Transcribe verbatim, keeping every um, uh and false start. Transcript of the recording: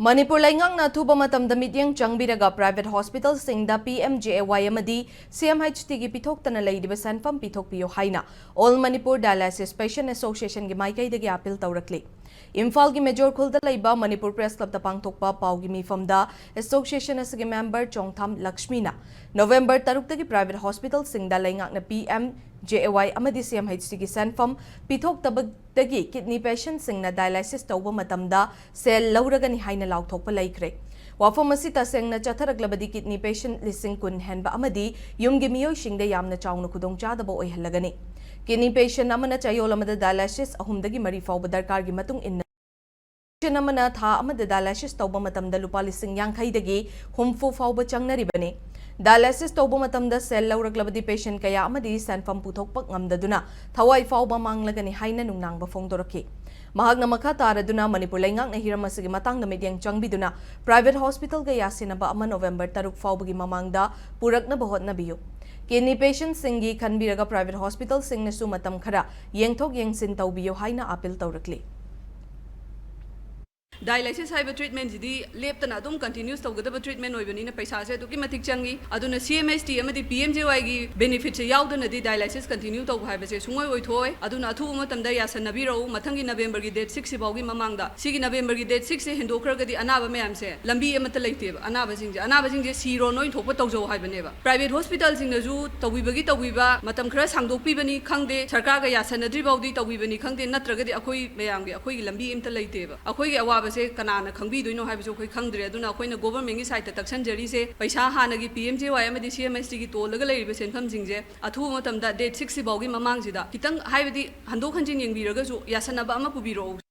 ꯃꯅꯤꯄꯨꯔ ꯂꯩꯉꯥꯛꯅ ꯑꯊꯨꯕ ꯃꯇꯝꯗ ꯃꯤꯠꯌꯦꯡ ꯆꯪꯕꯤꯔꯒ private hospitalꯁꯤꯡꯗ P M J A Y ꯑꯃꯗꯤ C M H Tꯒꯤ ꯄꯤꯊꯣꯛꯇꯅ ꯂꯩꯔꯤꯕ ꯁꯦꯟꯐꯝ ꯄꯤꯊꯣꯛꯄꯤꯌꯨ ꯍꯥꯏꯅ All Manipur Dialysis Patient Associationꯒꯤ ꯃꯥꯏꯀꯩꯗꯒꯤ appeal ꯇꯧꯔꯛꯂꯤ꯫ ꯏꯝꯐꯥꯜꯒꯤ ꯃꯦꯖꯣꯔ ꯈꯨꯜꯗ ꯂꯩꯕ ꯃꯅꯤꯄꯨꯔ Press Clubꯇ ꯄꯥꯡꯊꯣꯛꯄ ꯄꯥꯎꯒꯤ ꯃꯤꯐꯝꯗ association ꯑꯁꯤꯒꯤ member ꯆꯣꯡꯊꯥꯝ ꯂꯛꯁꯃꯤꯅ ꯅꯣꯕꯦꯝꯕꯔ ꯇꯔꯨꯛꯇꯒꯤ private hospitalꯁꯤꯡꯗ ꯂꯩꯉꯥꯛꯅ P M J A Y ꯑꯃꯗꯤ C M H Tꯒꯤ ꯁꯦꯟꯐꯝ ꯄꯤꯊꯣꯛꯇꯕꯗꯒꯤ kidney patientꯁꯤꯡꯅ dialysis ꯇꯧꯕ ꯃꯇꯝꯗ ꯁꯦꯜ ꯂꯧꯔꯒꯅꯤ ꯍꯥꯏꯅ ꯂꯥꯎꯊꯣꯛꯄ ꯂꯩꯈ꯭ꯔꯦ꯫ ꯋꯥꯐꯝ ꯑꯁꯤ ꯇꯁꯦꯡꯅ ꯆꯠꯊꯔꯛꯂꯕꯗꯤ kidney patient ꯂꯤꯁꯤꯡ ꯀꯨꯟ ꯍꯦꯟꯕ ꯑꯃꯗꯤ ꯌꯨꯝꯒꯤ ꯃꯤꯑꯣꯏꯁꯤꯡꯗ ꯌꯥꯝꯅ ꯆꯥꯎꯅ ꯈꯨꯗꯣꯡꯆꯥꯗꯕ ꯑꯣꯏꯍꯜꯂꯒꯅꯤ꯫ Kidney patient ꯑꯃꯅ ꯆꯌꯣꯜ ꯑꯃꯗ dialysis ꯑꯍꯨꯝꯗꯒꯤ ꯃꯔꯤ ꯐꯥꯎꯕ ꯗꯔꯀꯥꯔꯒꯤ ꯃꯇꯨꯡ ꯏꯟꯅ patient ꯑꯃꯅ ꯊꯥ ꯑꯃꯗ dialysis ꯇꯧꯕ ꯃꯇꯝꯗ ꯂꯨꯄꯥ ꯂꯤꯁꯤꯡ ꯌꯥꯡꯈꯩꯗꯒꯤ ꯍꯨꯝꯐꯨ ꯐꯥꯎꯕ ꯆꯪꯅꯔꯤꯕꯅꯤ꯫ Dialysis ꯇꯧꯕ ꯃꯇꯝꯗ ꯁꯦꯜ ꯂꯧꯔꯛꯂꯕꯗꯤ patient ꯀꯌꯥ ꯑꯃꯗꯤ ꯁꯦꯟꯐꯝ ꯄꯨꯊꯣꯛꯄ ꯉꯝꯗꯗꯨꯅ ꯊꯋꯥꯏ ꯐꯥꯎꯕ ꯃꯥꯡꯂꯒꯅꯤ ꯍꯥꯏꯅ ꯅꯨꯡꯅꯥꯡꯕ ꯐꯣꯡꯗꯣꯔꯛꯈꯤ꯫ ꯃꯍꯥꯛꯅ ꯃꯈꯥ ꯇꯥꯔꯗꯨꯅ ꯃꯅꯤꯄꯨꯔ ꯂꯩꯉꯥꯛꯅ ꯍꯤꯔꯝ ꯑꯁꯤꯒꯤ ꯃꯇꯥꯡꯗ ꯃꯤꯠꯌꯦꯡ ꯆꯪꯕꯤꯗꯨꯅ private hospitalꯒ ꯌꯥꯁꯤꯟꯅꯕ ꯑꯃ ꯅꯣꯕꯦꯝꯕꯔ ꯇꯔꯨꯛ ꯐꯥꯎꯕꯒꯤ ꯃꯃꯥꯡꯗ ꯄꯨꯔꯛꯅꯕ ꯍꯣꯠꯅꯕꯤꯌꯨ꯫ Kidney patientꯁꯤꯡꯒꯤ ꯈꯟꯕꯤꯔꯒ private hospitalꯁꯤꯡꯅꯁꯨ ꯃꯇꯝ ꯈꯔ ꯌꯦꯡꯊꯣꯛ ꯌꯦꯡꯁꯤꯟ ꯇꯧꯕꯤꯌꯨ ꯍꯥꯏꯅ appeal ꯇꯧꯔꯛꯂꯤ꯫ Dialysis ꯍꯥꯏꯕ treatmentꯁꯤꯗꯤ ꯂꯦꯞꯇꯅ ꯑꯗꯨꯝ continuous ꯇꯧꯒꯗꯕ treatment ꯑꯣꯏꯕꯅꯤꯅ ꯄꯩꯁꯥꯁꯦ ꯑꯗꯨꯛꯀꯤ ꯃꯇꯤꯛ ꯆꯪꯉꯤ꯫ ꯑꯗꯨꯅ C M H T ꯑꯃꯗꯤ P M J Yꯒꯤ benefitꯁꯦ ꯌꯥꯎꯗꯅꯗꯤ dialysis continue ꯇꯧꯕ ꯍꯥꯏꯕꯁꯦ ꯁꯨꯡꯑꯣꯏ ꯑꯣꯏꯊꯣꯛꯑꯣꯏ꯫ ꯑꯗꯨꯅ ꯑꯊꯨꯕ ꯃꯇꯝꯗ ꯌꯥꯁꯟꯅꯕꯤꯔꯛꯎ꯫ ꯃꯊꯪꯒꯤ ꯅꯕꯦꯝꯕꯔꯒꯤ date six ꯁꯤꯐꯥꯎꯒꯤ ꯃꯃꯥꯡꯗ, ꯁꯤꯒꯤ ꯅꯕꯦꯝꯕꯔꯒꯤ date six ꯁꯦ ꯍꯦꯟꯗꯣꯛꯈ꯭ꯔꯒꯗꯤ ꯑꯅꯥꯕ ꯃꯌꯥꯝꯁꯦ ꯂꯝꯕꯤ ꯑꯃꯠꯇ ꯂꯩꯇꯦꯕ꯫ ꯑꯅꯥꯕꯁꯤꯡꯁꯦ, ꯑꯅꯥꯕꯁꯤꯡꯁꯦ ꯁꯤꯔꯣ ꯅꯣꯏ ꯊꯣꯛꯄ ꯇꯧꯖꯧ ꯍꯥꯏꯕꯅꯦꯕ꯫ Private hospitalꯁꯤꯡꯅꯁꯨ ꯇꯧꯕꯤꯕꯒꯤ ꯇꯧꯕꯤꯕ, ꯃꯇꯝ ꯈꯔ ꯁꯥꯡꯗꯣꯛꯄꯤꯕꯅꯤ ꯈꯪꯗꯦ, ꯁꯔꯀꯥꯔꯒ ꯌꯥꯁꯟꯅꯗ꯭ꯔꯤ ꯐꯥꯎꯗꯤ ꯇꯧꯕꯤꯕꯅꯤ ꯈꯪꯗꯦ, ꯅꯠꯇ꯭ꯔꯒꯗꯤ ꯑꯩꯈꯣꯏ ꯃꯌꯥꯝꯒꯤ, ꯑꯩꯈꯣꯏꯒꯤ ꯂꯝꯕꯤ ꯑꯝꯇ ꯂꯩꯇꯦꯕ꯫ ꯑꯩꯈꯣꯏꯒꯤ ꯑꯋꯥꯕꯁꯦ ꯀꯅꯥꯅ ꯈꯪꯕꯤꯗꯣꯏꯅꯣ ꯍꯥꯏꯕꯁꯨ ꯑꯩꯈꯣꯏ ꯈꯪꯗ꯭ꯔꯦ꯫ ꯑꯗꯨꯅ ꯑꯩꯈꯣꯏꯅ governmentꯀꯤ sideꯇ ꯇꯛꯁꯟꯖꯔꯤꯁꯦ, ꯄꯩꯁꯥ ꯍꯥꯟꯅꯒꯤ P M J Y ꯑꯃꯗꯤ C M H Tꯒꯤ ꯇꯣꯜꯂꯒ ꯂꯩꯔꯤꯕ ꯁꯦꯟꯐꯝꯁꯤꯡꯁꯦ ꯑꯊꯨꯕ ꯃꯇꯝꯗ date six ꯁꯤꯐꯥꯎꯒꯤ ꯃꯃꯥꯡꯁꯤꯗ ꯈꯤꯇꯪ, ꯍꯥꯏꯕꯗꯤ ꯍꯟꯗꯣꯛ ꯍꯟꯖꯤꯟ ꯌꯦꯡꯕꯤꯔꯒꯁꯨ ꯌꯥꯁꯟꯅꯕ ꯑꯃ ꯄꯨꯕꯤꯔꯛꯎ꯫